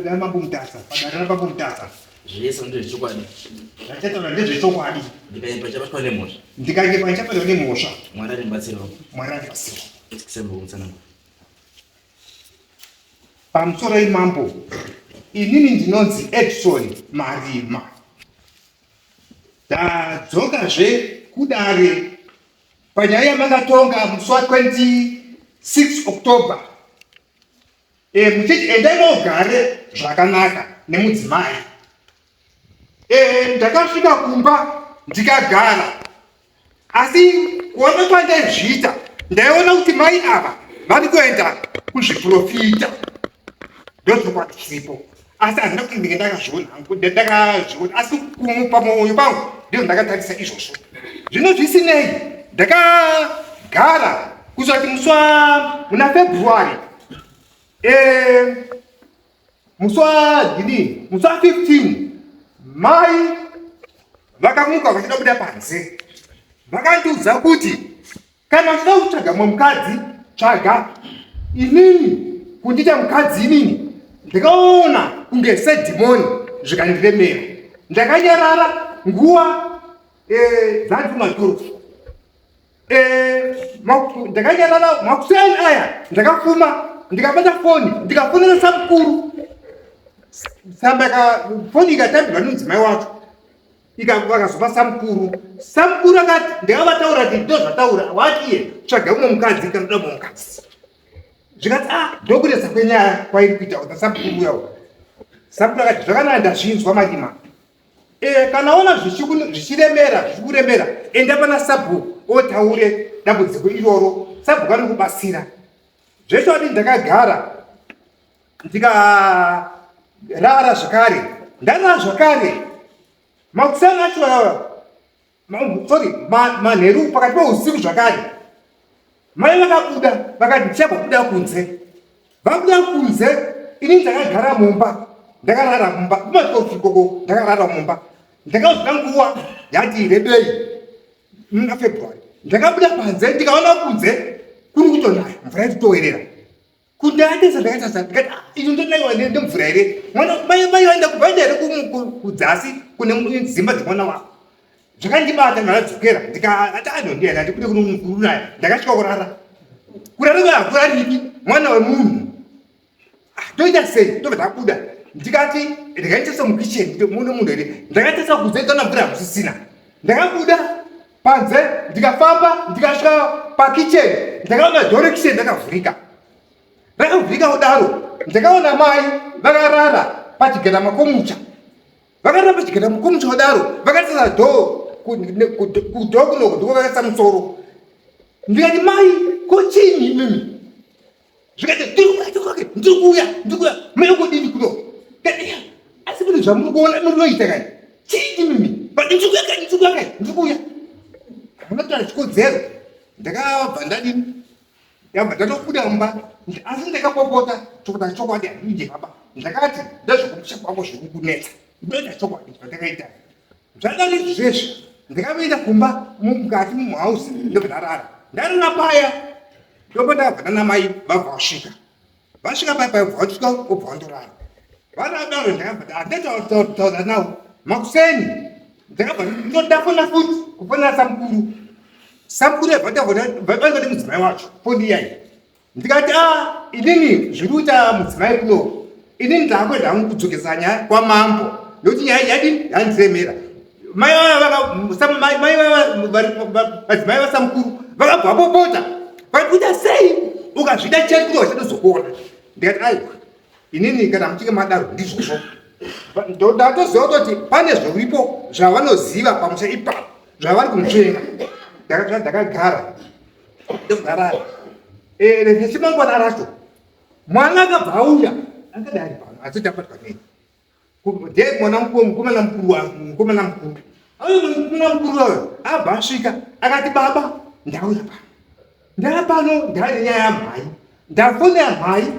Ramambo Mutasa, padare raMambo Mutasa. Zvese ndezvechokwadi. Zvachataura ndezvechokwadi. Ndikanyepa ndichabatwa nemhosva. Ndikanyepa ndichabatwa nemhosva. Mwari andibatsirawo. Mwari andibatsirawo. Sembo mutsanangura. Pamusoro imambo, inini ndinonzi Edson Marima. Tadzokazve kudare panyaya yamakatonga musi wa 26 October e, muchiti endai mogare zvakanaka nemudzimai. E, ndakasvika kumba ndikagara, asi kuona kwandaizviita ndaiona kuti mai ava vari kuenda kuzviprofita, ndozvokwadi chiripo asi handina kuti ndinge ndakazviona hangu ndakazviona asi pamwoyo pangu ndizvo ndakatarisa izvozvo zvino zvisinei ndakagara kuzoti musi wa muna february eh, musi wa gini musi wa 15 mai vakamuka vachida kubuda panze vakandiudza kuti Kana uchida kutsvaga mumwe mukadzi, tsvaga inini. Kundiita mukadzi inini ndikaona kunge sedhimoni zvikandiremera. Ndakanyarara nguva eh, dzandimatoro eh, ndakanyarara makuseni aya ndakafuma ndikabata foni ndikafonera samukuru samba foni ikatambirwa nemudzimai wacho Vakazopa samukuru. Samukuru akati ndakavataura kuti ndozvataura wati iye tsvaga umwe mukadzi kana uda mumwe mukadzi. Zvikati ah ndokunetsa kwenyaya kwairi kuita kuti samukuru uya. Samukuru akati zvakanaka ndazvinzwa Marima. Eh kana ona zvichiremera zvichikuremera enda pana sabhuku otaure dambudziko iroro sabhuku anokubatsira. Zvechokwadi ndakagara ndikarara zvakare ndarara zvakare makuseni acho sorry manheru pakati peusiku zvakare mai vakabuda vakati ndichambobuda kunze vabuda kunze ini ndakagara mumba ndakarara mumba kumatofukoko ndakarara mumba ndakazvida nguva yati rebei muna february ndakabuda panze ndikaona kunze kuri kutonaya mvura yaitotowerera Kundatesa ndakatasa ndikati ah, izvo ndonaiwa nemvura here mwana mai mai vaenda vaenda here kudzasi kune dzimba dzemwana wako zvakandibata ndakadzokera ndikati anondienda ah, ndikude kunonaya ndakasvika kurara kurara kuya hakurariki mwana wemunhu ah, toita sei ndobva ndabuda ndikati ndikaitesa mukitchen mune munhu here ndakatesa kunze kana mvura hakusisina ndakabuda panze ndikafamba ndikasvika pakitchen ndakaona door rekitchen rakavhurika rakavhurika kudaro ndakaona mai vakarara pachigera makomucha vakarara pachigera makomucha kudaro vakatsasa door kudhoo kunoko ndiko vakaisa musoro ndikati mai ko chinyi imimi zvikati ndiri kuuya ndiri kuuya mai kudini kuno asi kune zvamuri kuona munoita kani chii imimi but ndiri kuuya kani ndiri kuuya kani ndiri kuuya munotaura chikodzero ndakabva ndadini ndabva ndatobuda mumba asi ndakapopota chokuta chokwadi handinje baba ndakati ndezvekumusha kwako zviri kunetsa ndoita chokwadi zvandakaita zvadari zvezvi ndakavenda kumba mukati muhouse ndobva ndarara ndarara paya ndopa ndakabva nanamai vabva vasvika vasvika paya paya bva vasvika obva vandorara varadaro ndakabva handataura nawo makuseni ndakabva ndodafona futi kufonera samukuru samukuru yabva ndafona nemudzimai wacho foni iyai ndikati a ah, inini zviri kuita mudzimai kuno inini ndakuenda hangu kudzokesa nyaya kwamambo nekuti nyaya yadini yandiremera mai vaya vasamukuru vakabva vapopota vakati kuita sei ukazvida chete kuti wachatozokuona ndikati aiwa inini kana muchinge madaro ndizvozvo ndatoziva kutoti pane zviripo zvavanoziva pamusha ipapo zvavari kumutsvenga ndakagara ndokudarara eh, rechimangwana racho mwana akabva auya akadai ari pano asi tabatwa nei ndiye mwana mukuru mukomana mukuru wangu mukomana mukuru auya mukomana mukuru wayo abva asvika akati baba ndauya pano ndaya pano ndane nyaya yamhai ndafonera mhai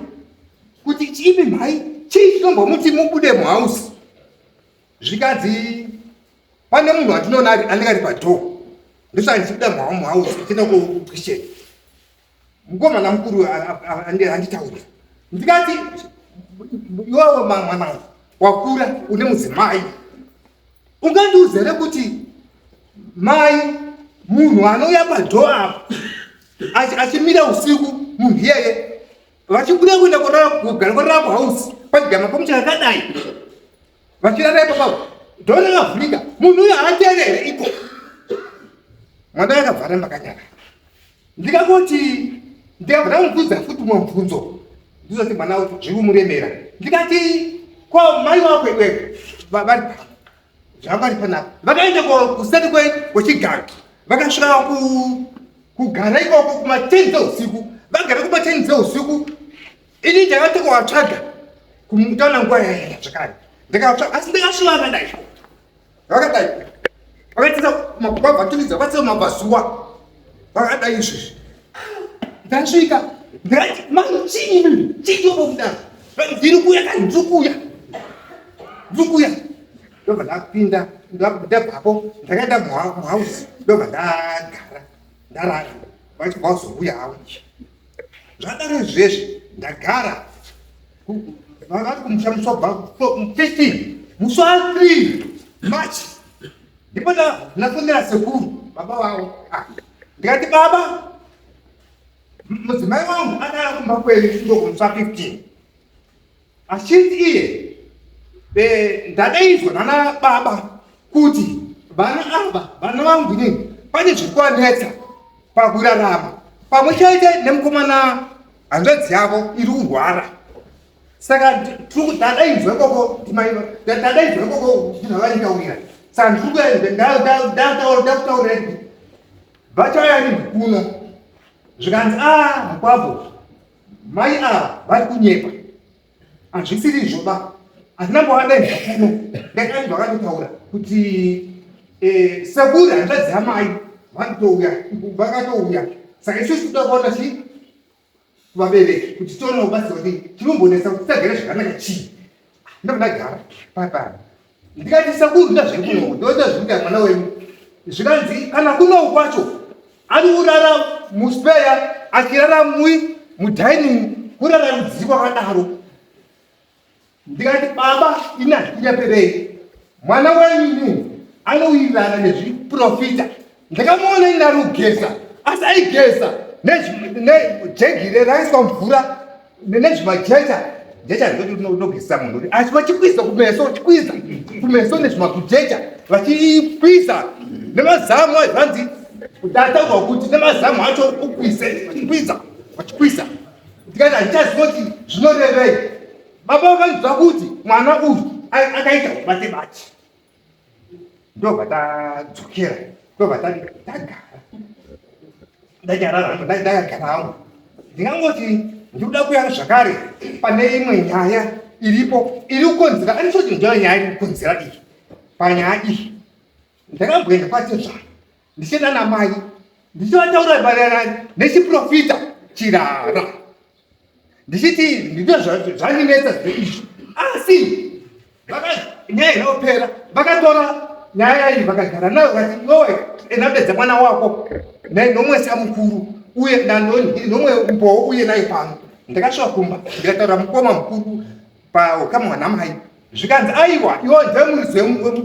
kuti chipi mhai chii chinombomuti mubude muhausi zvikanzi pane munhu wandinoona anenge ari padhoo ndosaka ndichibuda muhausi ndichienda kukitchen mukomana mukuru anditaurira ndikati Iwewe mwanangu wakura une mudzimai, ungandiudza here kuti mai munhu anouya padhoo apa achimira usiku, munhu iyeye vachibuda kuenda kugara kwarara kuhouse pachigama pamucha kakadai, vachirara ipapapo, dhoo rakavhurika, munhu uyo haateerere iko? Mwana akabva aramba akanyarara. Ndikangoti ndikabva ndamubvunza futi umwe mubvunzo, ndizoti mwana zviri kumuremera. Ndikati, ko mai wako iwewe vari pano, zvanga vari panapa, vakaenda kuseri kwechigaro, vakasvika kugara ikoko kuma10 dzeusiku, vagara kuma10 dzeusiku. Ini ndakatokovatsvaga kumutaona nguva yaienda zvakare, ndakatsvaga asi ndakasvika vakadai, vakadai, vakaitisa vabvaturidza, vakaitisa mabvazuva vakadai izvezvi. Ndasvika ndikati, mai, chii chii kudaro? Ndiri kuuya kani, ndiri kuuya, ndiri kuuya. Ndobva ndapinda, ndabvapo ndakaenda muhouse, ndobva ndagara ndarara, vachibva vazouya havo. Zvadaro izvezvi ndagara vakati kumusha musi wabva 15, musi wa 3 March, ndipo ndafonera sekuru, baba vavo. Ah, ndikati, baba, mudzimai wangu adara kumba kwenyu ndoku musi wa 15, achiti iye ndadaidzwa nana baba kuti vana ava, vana vangu inini, pane zviri kuvanetsa pakurarama, pamwe chete nemukomana hanzvadzi yavo iri kurwara. Saka ndadaidzwa ikoko, ndadaidzwa ikoko ndinavaitaurira. Saka ndakutaurira vachauya rini kuno? Zvikanzi, a mukwavo, mai ava vari kunyepa, hazvisiri izvo ba, handina mbovadaidza kuno. Ndakati vakatotaura kuti sekuru hanzvadzi yamai vanotouya, vakatouya. Saka isusu tinoda kuona chii vabereki kuti tione kubatsirwa, kuti tinombonetsa kuti tisagare zvakanaka chii. Ndobva ndagara papa, ndikati, sekuru, ndazviri kunoku, ndoita zviri kuita mwana wenyu. Zvikanzi, kana kunoku kwacho ari kurara muspare, achirara mui mudining, kurara rudzii kwakadaro? Ndikati, baba, ini handikunyaperei, mwana wenyu inini anowirirana nezviprofita. Ndakamuona ini ari kugeza, asi aigeza nejegi raiswa mvura nezvimajecha jecha rinogezesa munhu, asi vachikwiza kumeso, vachikwiza kumeso nezvimakujecha, vachikwiza nemazamu. Zvanzi ndataurwa kuti nemazamu acho ukwize, vachikwiza, vachikwiza. Ndikati, handichaziva kuti zvinorevei. Baba vakanzwa kuti mwana uyu akaita ubate bate. Ndobva tadzokera, ndobva tagara, ndanyarara, ndakagara hangu. Ndingangoti ndikuda kuya zvakare pane imwe nyaya iripo iri kukonzera, andisoti ndiyo nyaya iri kukonzera iyi. Panyaya iyi ndakamboenda kwatezvara ndichienda namai, ndichivataura maererano nechiprofita chirara, ndichiti ndizvo zvandinetsa zveizvi. Asi nyaya inopera, vakatora nyaya iyi vakagara nayo, vakati, iwewe enda mwana wako nomwe samukuru uye nomwe mbowo uye naye pano. Ndakasvika kumba, ndikataura mukoma mukuru paukama hwanamai. Zvikanzi, aiwa, iwe ndiwe muridzi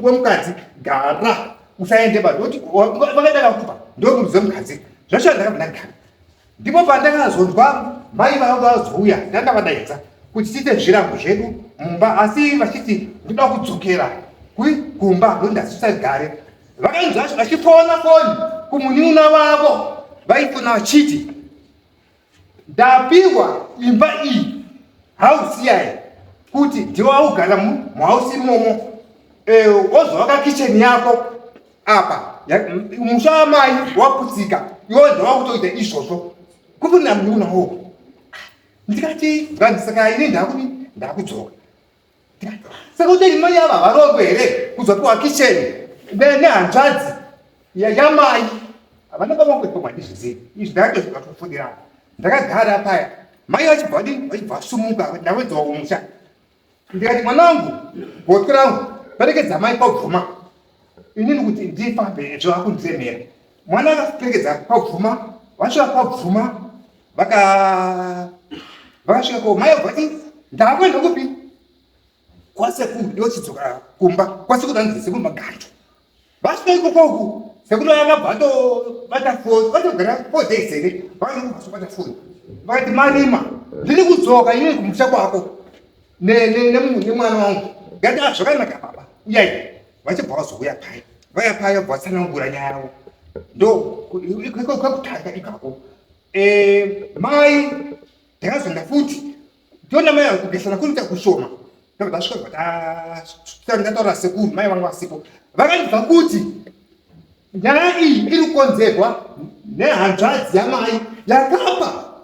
wemukadzi, gara, usaende pa ndoti vakaenda kakupa, ndiwe muridzi wemukadzi. Zvasvika ndakabva ndagara. Ndipo pandakazonzwa mai vavo vazouya, ndandavadaidza kuti tiite zvirango zvedu mumba, asi vachiti ndoda kudzokera kumba ndokuti ndasisagare. Vakanzwa vachifona foni kumuniuna wavo, vaifona vachiti, ndapiwa imba iyi, hausi yai, kuti ndiwe waugara muhausi imomo, wozovaka kicheni yako apa, musha wamai waputsika, iwe ndowakutoita izvozvo kupinda muniuna wo. Ndikati, vanzi, saka ini ndakudi ndakudzoka. Saka kuti mai ava varongwe here kuzopiwa kicheni nehanzvadzi yamai? Havana baba kuipa, mandizvizivi izvi. Ndakatozvikatofundira, ndakagara paya, mai vachibva vadini, vachibva vasumuka, ndawedzawo kumusha. Ndikati, mwana wangu, gotwe rangu, perekedza mai kwabvuma, inini kuti ndifambe zvavakundiremera. Mwana akaperekedza kwabvuma, vasvika kwabvuma, vakasvika ko mai vati Ndakuenda kupi? Kwasekuru ndochidzoka kumba kwasekuru anzi sekuru Maganjo. Vasvika ikoko uku sekuru vakabva vatobata foni vatogara 4 days here vakabata foni vakati marima ndiri kudzoka inini kumusha kwako nemwana wangu. Ngati ah, zvakanaka baba uyai. Vachibva vazouya paya vaya paya vabva vatsanangura nyaya yavo ndo kwekutanga ikako. Mai ndakazoenda futi ndiona mai vari kugesana kuri kuita kushoma ndobva ndasvika ndataura sekuru mai vanga vasipo vakandibva kuti nyaya iyi iri kukonzerwa nehanzvadzi yamai yakapa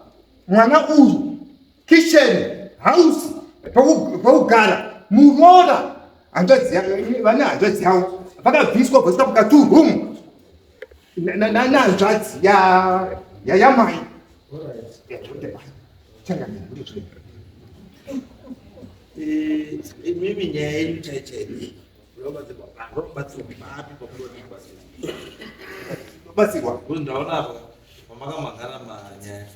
mwana uyu kitchen house pekugara muroora hanzvadzi vane hanzvadzi yavo vakabviswa bviswa mukatu room nehanzvadzi yamai. Imimi nyaya yenyu chaichai robatsirwa papi pamunoti kubatsirwa? Batsirwa Because ndaona apa pamakamhangana manyaya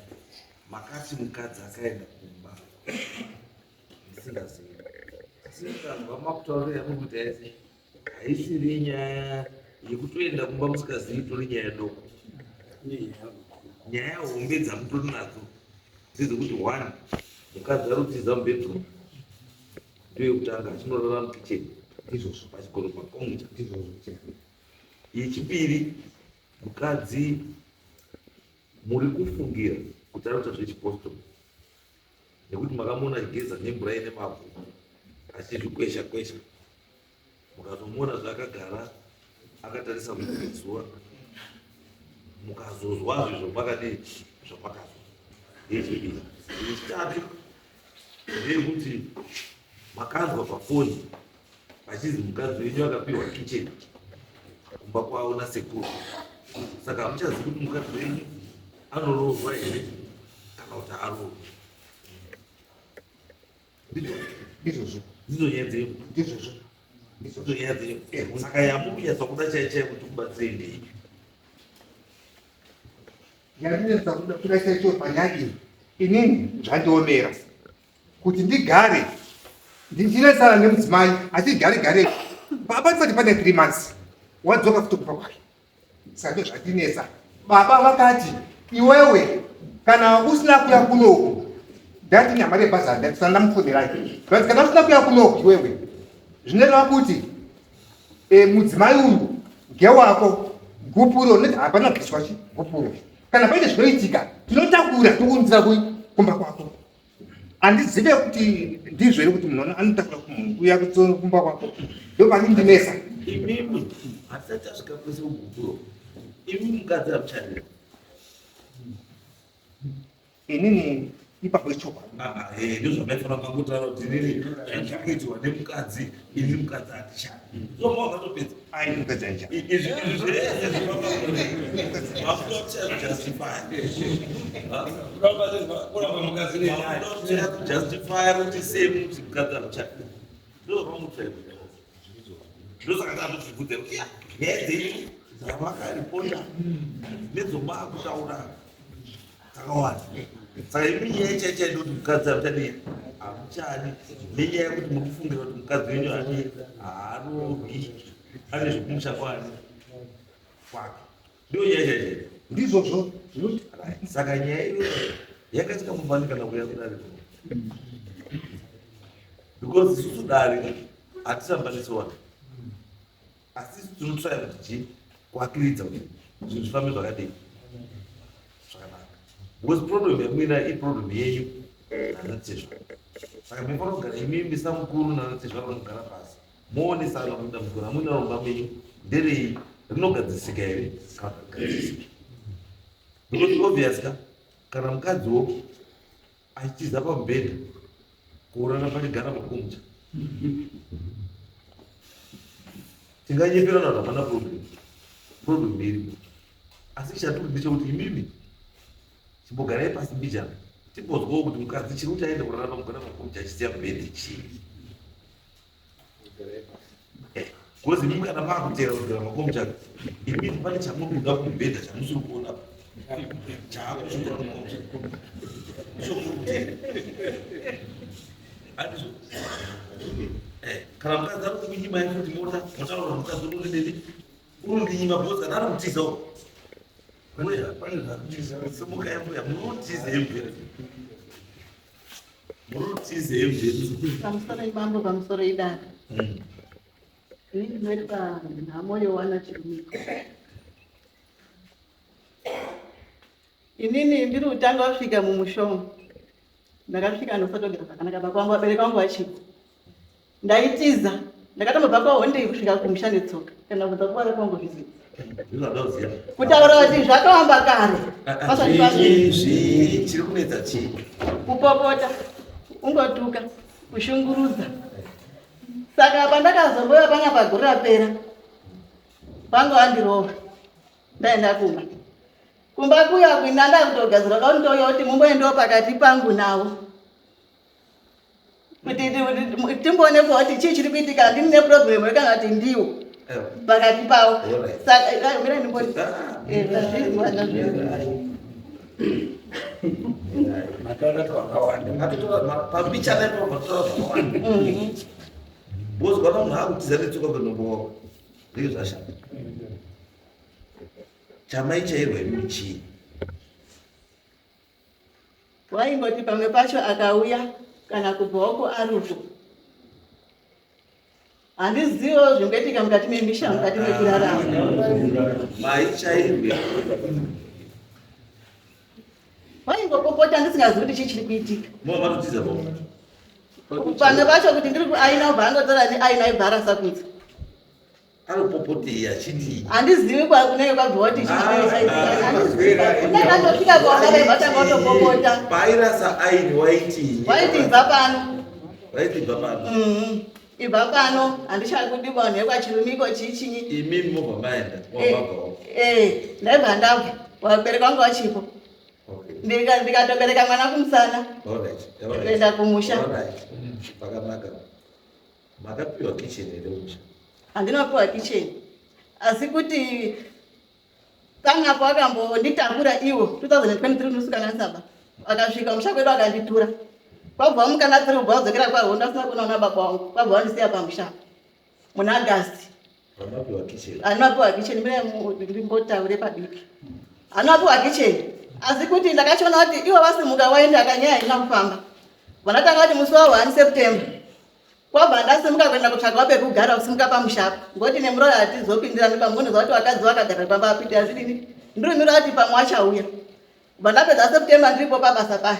makati mukadzi akaenda kumba ndisingazivi, asi mukanzwa makutaurira muri kuti aise haisiri nyaya yekutoenda kumba musingazivi, itori nyaya doko. Nyaya hombe dzamutori nadzo ndedzekuti one, mukadzi ari kutiza mubedroom, ndoyekutanga, achinorara mukicheni. Ndizvozvo. Pachigoro makonja. Ndizvozvo. Yechipiri, mukadzi muri kufungira kuti ari kuita zvechipostori nekuti makamuona achigeza nemvura ine mavhu achizvikwesha kwesha, mukatomuona zvaakagara akatarisa zuva, mukazozwazve zvamakadii zvamakazwa. Yechipiri. Yechitatu ndeyekuti makanzwa pafoni vachinzi mukadzi wenyu akapiwa kitchen kumba kwavo nasekuru, saka hamuchazivi kuti mukadzi wenyu anoroorwa here kana kuti aroorwa. Ndizvozvo. Ndidzo nyaya dzenyu. Ndizvozvo. Ndidzo nyaya dzenyu. Saka yamukunyatsa kuda chai chai kuti kubatsirei ndeipi? Yandinetsa kuda chaicho panyaya iyi, inini zvandiomera kuti ndigare ndinetsana nemudzimai atigare gare baba tisati pane 3 months wadzoka futi kumba kwake. Saka ndo zvandinetsa. Baba vakati iwewe kana usina kuya kunoku, ndati nyama rebhazi ndatisana ndamufonerai, but kana usina kuya kunoku iwewe zvinoreva kuti mudzimai uyu ngewako, gupuro noti hapana kubviswa chi gupuro. Kana paine zvinoitika tinotakura tokuunzira kumba kwako. Handizive kuti ndizvo here kuti munhu anotakura munhu kuuya kumba kwako, ndo panindinesa. Imimi hatisati tasvika kwese kugupuro. Imi mukadzi hamuchadii? Inini ipapo ichokwadi. Ndo zvamaifanira mangotaura kuti inini zvandikuitirwa nemukadzi, ini mukadzi handichadi, so mawakatopedza. Ai, mukadzi handichadi. Izvi zvese makutochajustify justify kuti sei muti mukadzi hamuchadi. Ndo zvamamutsvaira, ndosaka tatozvibvunza kuti ya nyaya dzenyu dzamakaripota nedzomaakutaura dzakawanda. Saka imi nyaya chaichai ndoti mukadzi hamuchadii, hamuchadi, nenyaya yekuti muri kufungira kuti mukadzi wenyu hadi haaroorwi, ane zvekumusha kwani kwake. Ndiyo nyaya chaichai. Ndizvozvo. Saka nyaya iyoyo yakaitika mufani kana kuya kudare, because isusu dare hatisambanisiwana, asi isu tinotsvaya kuti chii kuakiridza kuti zvinhu zvifambe zvakadii zvakanaka, because problem yamuinayo iproblem yenyu nanatezvara. Saka munofanira kugara imimi samukuru nanatezvara, vanogara pasi moonesana kuti dambudziko ramuinaro mumba menyu nderei, rinogadzisika here kana kuti rigadzisiki, because obvious ka kana mukadziwo achitiza pamubhedha kuurara pachigara makumcha, tinganyeperana kuti hapana problem. Problem iripo, asi chatiri ndechekuti imimi chimbogarai pasi mbijana timbozwawo kuti mukadzi chiri kuti aende kurara pamugara makumcha achisiya mubhedhi chii, because imimi kana maakutera kugara makomcha, imimi pane chamuri kuda kumubhedha chamusiri kuona chaakusvika kukomcha, icho muri kutera. Andizvo. Eh, kana mukadzi ari kukunyima futi mota, motaura mukadzi uri kundidini? Uri kundinyima because kana ari kutiza uko. Mbuya, simukai mbuya, muri kutiza hembe. Muri kutiza hembe. Pamusoro imambo, pamusoro idare. Ini ndinoitwa Nhamo Yohana Chirumiko. Inini ndiri kutanga kusvika mumusha umu. Ndakasvika ndosatogara zvakanaka baba vangu vabereki vangu vachipo. Ndaitiza. Ndakatombobva kwaHonde kusvika kumusha netsoka. Kana kubva kwava kwangu zvizivi. Ndinoda kuziva. Kutaura kuti zvakawamba kare. Pasati Zvii, zvii, chiri kunetsa chii? Kupopota, ungotuka, kushungurudza. Saka pandakazomboya panapa gore rapera, vangu vandirova. Ndaenda kumba. Kumba kuya kuina ndakutogadzirwa kaundouya kuti mumboendawo pakati pangu navo. Kuti timboonekwa kuti chii chiri kuitika, ndini neproblem kana kuti ndiwo pakati pavo. Saka mira ndimboni. Ndazvinzwa, ndazvinzwa. Mataura twakawanda. Pambichana ipapo mataura zvakawanda. Because kana munhu akutiza netsoka kunombo wako, ndizvo zvashata. Chamaichairwa imi chii? Waingoti pamwe pacho akauya kana kubvawo kuaruko. Handiziviwo zvingoitika mukati memisha, mukati mekurarama. Maichairwe. Waingopopota ndisingazivi kuti chii chiri kuitika. Mo matotiza po. Pamwe pacho kuti ndiri kuaina ubva angotora neaina ibva arasa kunze. Anopopotei achidii? Handizivi kwakunenge kwabva kuti chii chinenge chaitika. Handizivi. Ndakatosvika kwaona vatanga kutopopota. Pairasa aini waitii? Waiti ibva pano. Waiti ibva pano. Ibva pano, handichakudi vanhu vekwachirumiko chichinyi. Imi mobva maenda, mabvawo. Eh, ndaibva ndabva. Vabereki vangu vachipo. Okay. Ndikatobereka mwana kumusana. Alright. Alright. Kuenda kumusha. Alright. Pakanaka. Makapiwa kitchen here musha? Handinopiwa kitchen. Asi kuti panapo akambonditakura iwo 2023 nusukanganisaba. Akasvika musha kwedu akanditura. Kwabva mukana tiri kubva wadzokera kwaHondo asina kunoona baba vangu. Kwabva wandisiya pamusha. Muna August. Makapiwa kitchen. Anopiwa kitchen, mire ndimbotaure padiki. Anopiwa kitchen. Asi kuti ndakachiona kuti ivo vasimuka waenda akanyaya haina kufamba. Vanatanga kuti musi wa 1 September. Kwabva ndasimuka kuenda kutsvaka pekugara kusimuka pamusha. Ngoti nemuroora hatizopindirani pamwe kuti vakadzi vakagara pamba apinde azvidini. Ndiri miro kuti pamwe achauya. Kubva ndapedza September ndiripo pabasa paya.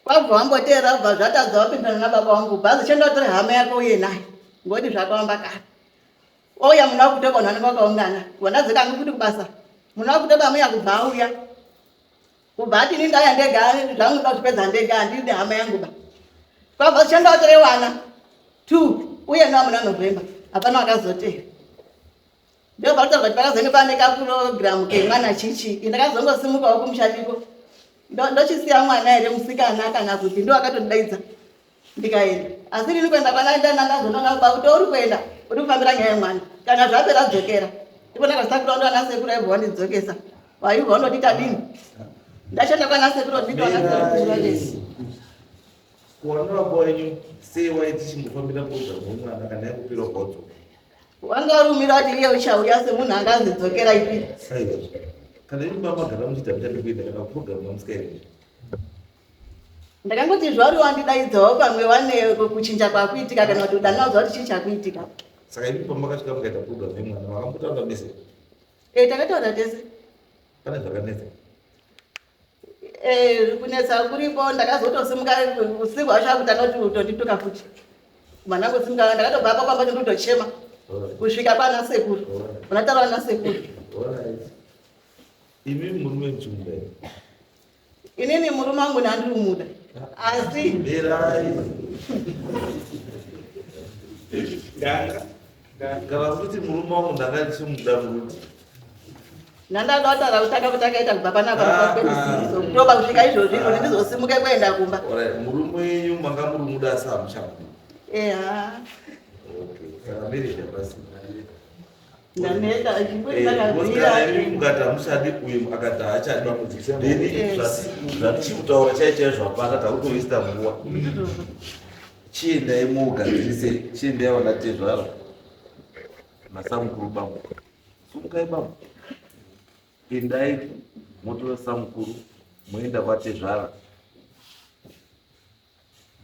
Kwabva wamboteera kubva zvatadza wapindana nababa vangu. Bhazi chendotora hama yako uye naye. Ngoti zvakawamba kare. Ouya muna wakutoba vanhu vanenge vakaungana. Kubva ndadzoka hangu futi kubasa. Muna wakutoba muya kubva auya. Kubva ati ini ndauya ndega zvangu ndoda kuzvipedza ndega handidi hama yangu ba. Kwabva chendotora wana 2 uye nawo muna November. Hapana wakazoteera. Ndobva kutaura kuti pakazenge pane kapurogiramu kemwana chichi. Ndakazongosimukawo kumushandiko. Ndochisiya mwana here musikana kana kuti ndo akatodaidza. Ndikaenda. Asi rini kuenda kwanaenda ndakazonoona baba kuti uri kuenda uri kufambira nyaya yemwana. Kana zvapera dzokera. Ndipo ndakasakura ndo ana sekuru aibva wandidzokesa. Waibva wandoti dini. Ndashanda kwana sekuru ndito ana sekuru vachesi. Kuwana baba wenyu sei waiti chimbofambira program yemwana kana yakupirwa kwadzo? Wanga urumira kuti iye uchauya semunhu angazidzokera ipi. Saiwa. Kana imi mama gara muchiita muchade kuenda kana program yamusikaendi. Ndakangoti zvauri wandidaidzawo pamwe wane kuchinja kwakuitika kana kuti udanaudzwa kuti chii chakuitika. Saka imi pamakasvika mukaita program yemwana makambotaura mese. Eh, takataura tese. Pane zvakanetsa. Eh, kunetsa kuripo ndakazotosimuka usiku hwacho akutanga kuti utondituka futi. Mwana kusimuka ndakatobva apa pamba ndinotochema kusvika kwana sekuru. Unataura na sekuru. Alright. Imi murume muchimuda here? Inini murume wangu ndandiri kumuda. Asi Mirai. Ndanga. Kana kuti murume wangu ndanga ndichimuda murume. ndandada kutaura kutanga kuti akaita kubva panapa pa 26 October kusvika izvozvi kuti ndizosimuke kuenda kumba. Alright, murume wenyu manga muri muda asi hamuchamuda. Eya. Okay, saka marriage hapasina. Ndaneta chinguri Kana ndakabvira. imi mukati hamuchadi uyu akati haachadi then zvatichikutaura chai chaizvo hapana takutoista nguva. Chiendai mugadzirise, chiendai vana tezvara nasamukuru bambo. Sumukai bambo. Endai motora samukuru moenda kwatezvara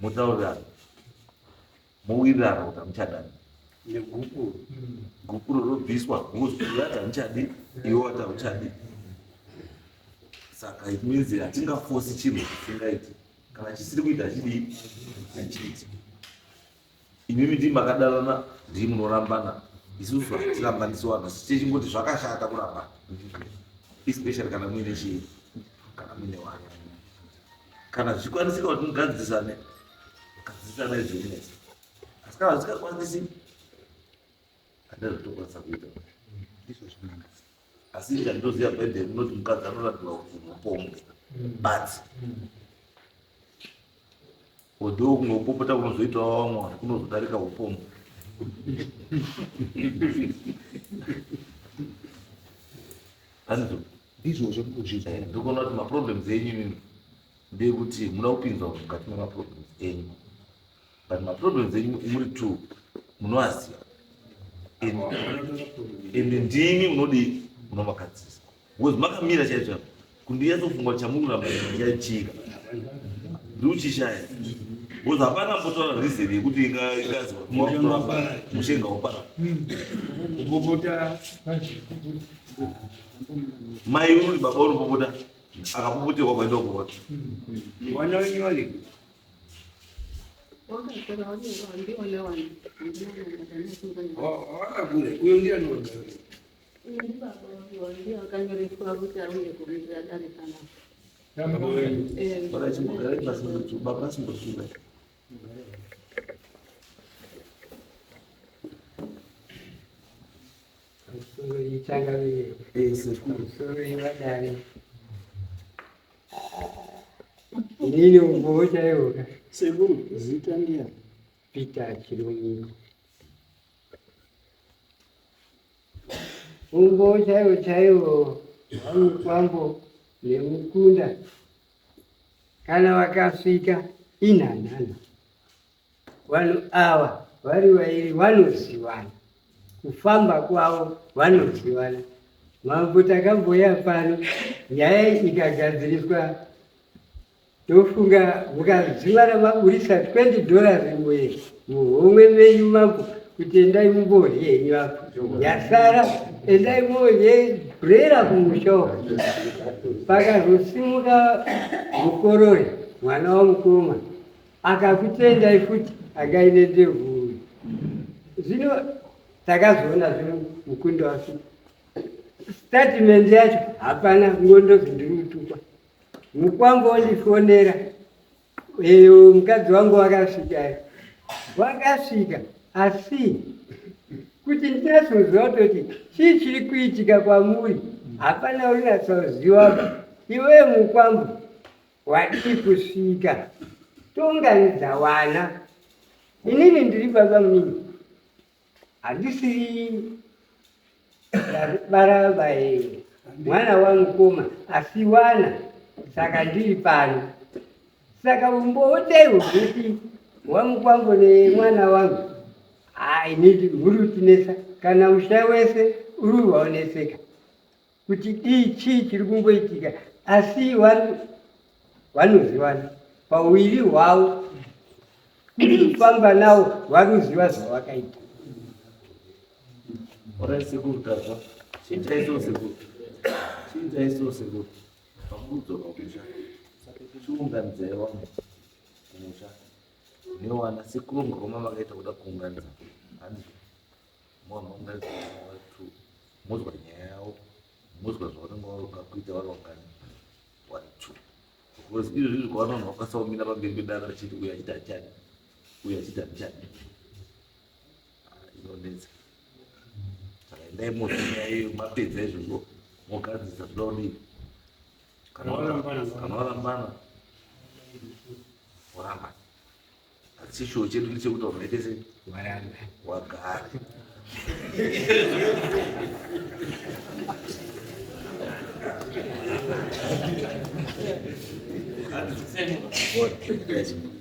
motaurirana mowirirana kuti hamuchadani Negupuro. Gupuro robviswa because uyu ati hamuchadi, iwe wati hamuchadi. Saka it means hatingafosi chinhu chisingaiti. Kana chisiri kuita hachidii, hachiiti. Imimi ndii makadanana, ndii munorambana. Isusu hatirambanisi vanhu, asi tichingoti zvakashata kurambana, especially kana muine chii, kana muine vana. Kana zvichikwanisika kuti mugadzirisane, gadzirisana zvekunetsa. Asi kana zvisikakwanisi, handina zvatokwanisa kuita. Asi chandinoziva, Bhaibheri rinoti mukadzi anorambiwa kuti upombwe, but although kumwe kupopota kunozoitawo vamwe vanhu kunozodarika upombwe. Handizvo? Ndizvozvo ndikuzvizwa. Ndikuona kuti maproblems enyu imimi ndeyekuti muda kupinzwa mukati memaproblems enyu, but maproblems enyu muri two munoaziva, ende ndimi munodii, munomagadzirisa, because makamira chaizvo chaizvo. Kundiyatsofunga kuti chamuri kuramba chaichika ndikuchishaya, because hapana mbotaura reason yekuti ingazi mushenga wapara. Kupopota. Mai uri baba unopopota, akapopoterwa kwaenda kupopota. Wana wenyu wari. Wakakura. Uyo ndiye anoga. Akanyoreswa kuti auye kumirira dare panapa. Baba chimbogarai pasi, baba chimbosunga. Pamusoro ichangamire. Sekuru. Pamusoro ivadare. Inini umbowo chaiwo ka. Sekuru, zita ndiani? Peter Chirumiko. Umbowo chaiwo chaiwo wamukwambo nemukunda kana vakasvika inhanhana. Vanhu ava vari vairi vanozivana, kufamba kwavo vanozivana. Mambo, takamboya pano, nyaya ikagadziriswa. Tofunga mukadziva ramaburisa $20 imwe muhomwe menyu, mambo, kuti endai mumborye henyu apo yasara, endai morye brera kumusha uko. Pakazosimuka mukorori, mwana wamukoma, akakutendai futi, angaine ndevhuru. Zvino takazoona zvino mukunda wasvika, statement yacho hapana, ngondozi ndiri kutukwa. Mukwambo wandifonera, eyo mukadzi wangu wakasvika, wakasvika, asi kuti ndinatsoziva kutoti chii chiri kuitika kwamuri hapana urinatsoziva. Iwe mukwambo wadii kusvika tounganidza wana? Inini ndiri baba munini, handisiri baraba mwana wamukoma, asi wana saka ndiri pano. Saka umbowo chaiwo kuti wamukwambo nemwana wangu inini huri kutinetsa, kana musha wese uri waonetseka kuti dii, chii chiri kumboitika, asi vanozivana pawiri hwavo, kuti kufamba navo varuziva zvavakaita. Alright, sekuru, tazwa. Chiitaiso sekuru. Chiitaiso sekuru. Pamudzoka kumusha. Chiunganidzai vanhu kumusha. Newana sekuronga kwama makaita kuda kuunganidza. Handizvo. Mwana unganidza watu. Mozwa nyaya yavo. Mozwa zvavanenge varonga kuita vari vangani. One, two. Because izvo zvizvi kwaona vanhu vakakwanisa kumira pamberi pedare vachiti uyu achiti hachadi. Uyu achiti handichadi. Ah, inonetsa. Saka endai mozwa nyaya iyoyo, mapedza izvozvo mogadzirisa zvoda kudii. Kana Warambana, kana warambana, warambana. Asi chishuwo chedu ndechekuti vanhu vaite sei? Waramba. Wagare.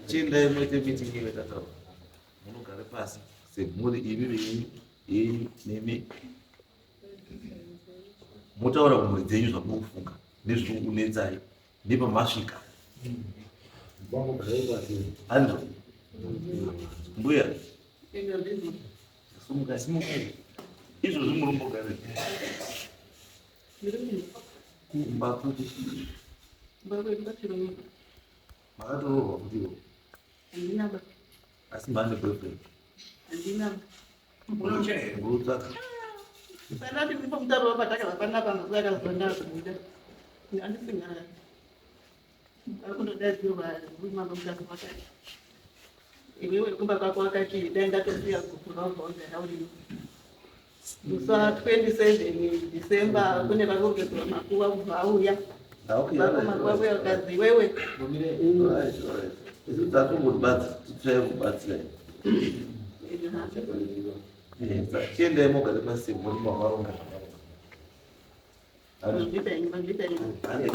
Chiendai muite meeting iwe tataura. Munogare pasi semhuri imi venyu yenyu nemi. Motaura kumhuri dzenyu zvamuri kufunga nezviri kukunetsai nepamasvika. Andrew. Mbuya. Sumukai, sumukai. Izvozvi muri kumbogara. Kumba kuti makatoroorwa kutiwo. Asi mane boyfriend. Murutsvaka. Saka ndipo mutaro wapatakabva panapa mazuva akazonda kubuda. Andisingara. Akundodaidzirwa mambo mutaro wakati. Iwewe kumba kwako wakati dai ndatosiya gupuro wabva wagara urimo. Musi wa 27 December kune vakurongedzwa makuva kubva auya. Vako makuva kuya ukazi iwewe Isu takungotibatsira kubatsira. Chiendai mogare pasi muri makaronga zvakaronga. Mazvita henyu, mazvita henyu. Handei.